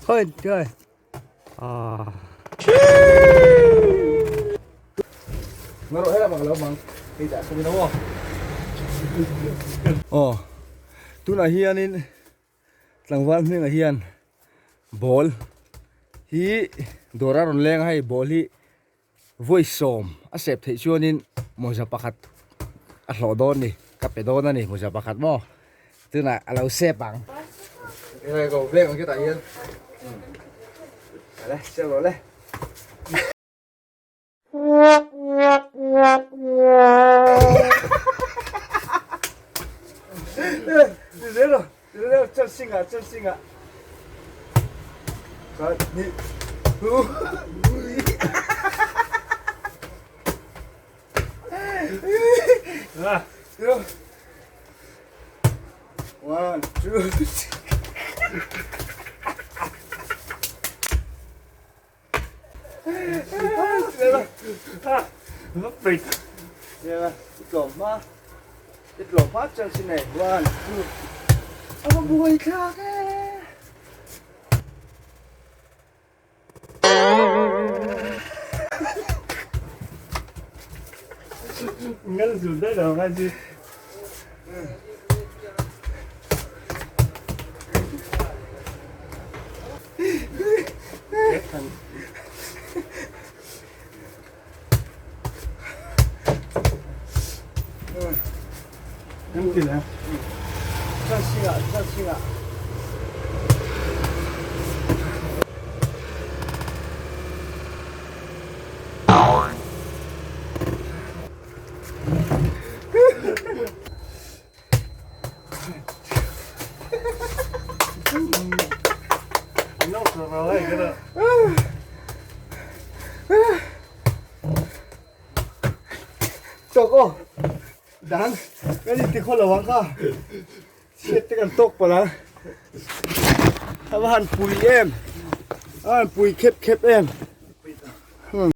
Hoi hoi ah. Ngaro hela bang lo bang hei dah sawm ina aw. Aw tunah hianin tlangval hmingah hian ball hi dawr a rawn leng a hei ball hi Vawi sawm a sep theih chuanin mawza pakhat a hlawh dawn ni, ka pe dawn a ni mawza pakhat maw? Tunah a lo sep ang. Hei ko veng ang khi tah hian. Ale, sep rawh le. Zero, zero, chal singa, chal singa. One, two, three. One, two. Apa buai thlak e. Ngal zu daih lo ngai chi. Tawk aw dang kan inti khaw lo ang kha chhiat te kan tawk palh ang a va han pui em a han pui khep khep em.